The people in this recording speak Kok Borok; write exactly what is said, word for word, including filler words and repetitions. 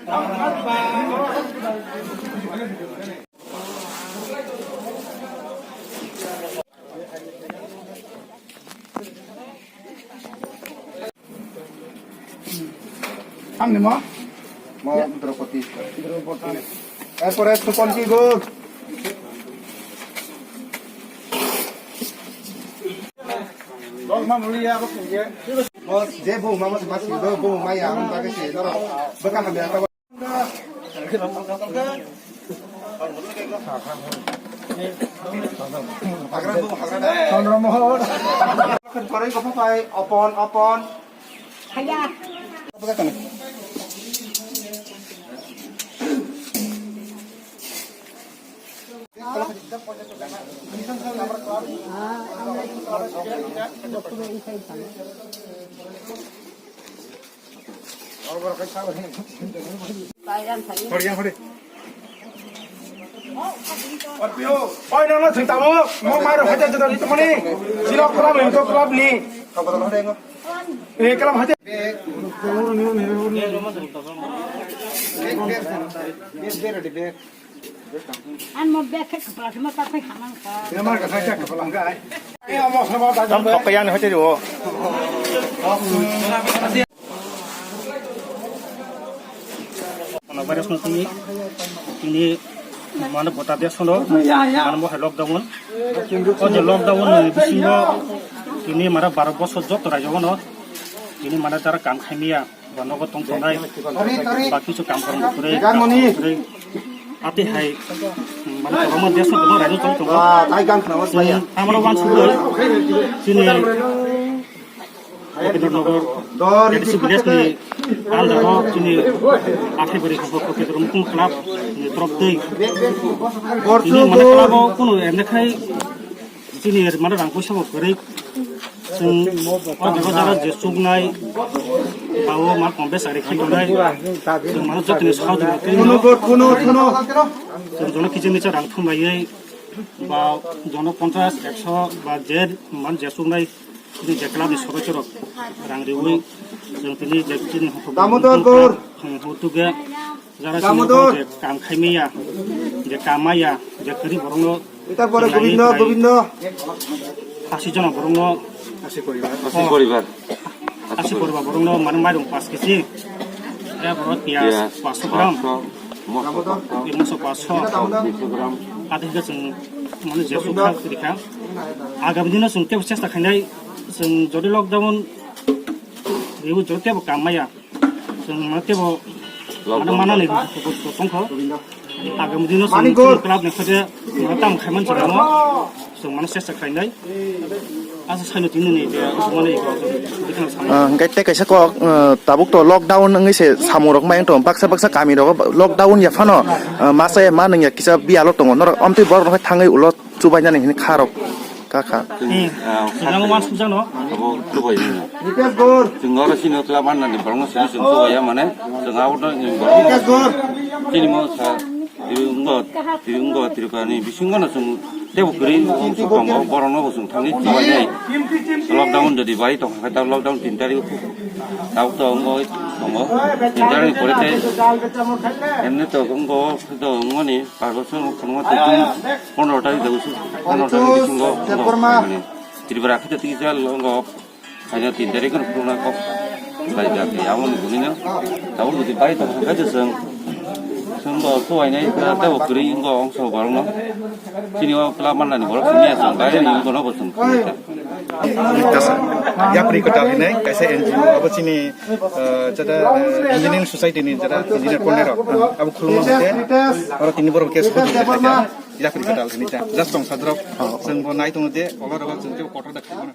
Ang ni mo? Mo Draupadi. Draupadi. Erpore Supanti Gor. Bo je bo mama se mas do bo maya ang ba ke se doro. Baka hamya. Chandra Mohor. Koroi ko papai opon opon. Haya. Oi, nang no thwi tamo, mo mai rok hajar juda ni tongmani, silo club ni, to club ni. Eh, club hajar. An mo bag khe kwpla khe ma ta phai khamang kha. Bemar ka thai chak ka lang kai. Tam thok yang ni hote ro. Corona virus no tini, tini mane bota desh no, mane bo hai lockdown. O je lockdown ni bisingo tini mara baro bosor joto rajyo no tini mane jara kam khaimiya. Ba nogo tong tongnai, ba kisu kam kaam kwrwi, kwrwi. Ati hai, mane, kwbangma desh no kwbangma raijak tong tongo. Chwng amoro wansugwi, chini Gopinath Nagar, A D C village ni under o chini athai bwrwi Gopinath Nagar Mukung Club ni torop twi. Tini, mane, club o kunu emne khai, chini, mane, rang poisa bo kwrwi. Chwng o jaga jaga je chuknai, ba o ma kombe sari khai tongnai. Chwng mano jotoni sahajyo twi no. Chwng jono kiching ni cha rang thumlaiwi, ba jono ponchash, ekso, ba je man je chuknai, chini je club ni sodosyo rok rang riwi, chwng tini je chini Damodar Gor. Chwng hutuge. Jara Damodar. Sini je kam khaimaya, je kamaya, je kwrwi borokno Etar pore Gobindo, Gobindo. Asi jona borokno Asi poribar. Asi poribar. Asi poribar borokno mane mairung paanch kg. Ya borok piyaj Piyaj paanch kg gram. Paanch kg, moso paanch kg, Moso paanch kg. Moso paanch kg. Adi hingke chwng mane je sukha rikha. Agami dino chwng tebo chesta khainai chwng jodi lockdown riwi jodi tebo kammaya. Chwng mane tebo mane manani tongkho. Agami dino chwng club ni khoje mane tam khaiman chwng mano. Chwng mane sesa khainai. Asa saino tini ni je mane iko dikhan sama. Ah, hingke tei kaisa kok, ah, tabuk to lockdown wngwi se samung rok mai wngtong baksa baksa kami rogo lockdown ya phano, ah, masa ya ma nung ya kisa biyalo tongo norok amtwi borok rok thangwi ulo chubainani hini kha rok kakha. Hmm. Ah, sujano wan sujano. Abo chubai ni. Nitesh Gor. Chwng oro sini okla manna ni borokno sini chwng chubai ya mane. Chwng abo no ni borokno. Nitesh Gor. Chini mo sa, tiri wngbo, tiri wngbo, tiri kani bisingo no chwng tebo kwrwi wng su tongo, borokno bo chwng thangwi chubai nai. Lockdown jodi bai tong kha ta lockdown tin tarik. Tabuk to wngbo tongo. Tin tarik ni pore te emni to wngbo to wngmani. Parbo chwng khunuma twi chwng pondro tarik de usu, pondro tarik bisingo Tripura khe twi jal longo. Khaina tin tarik khun khunuma kok lai ja khe amo ni bunino. Tabuk jodi bai tong kha je chwng, chwng bo chubai nai kha tei bo kwrwi wngkha ongso borokno. Chini o kla manna ni borok sini ya chwng bai ni wngkha no bo chwng. Tasa, yapri kwtal hinai kaisa N G O abo chini, eh, jada, eh, engineering society ni jada engineer kone rok abo khuluma hwnkhe oro tini borok khe sohojogita khaikha, yapri kwtal hinwi ta just tong sadrok chwng bo nai tongo je olo rogo chwng tei kotor da khaimano.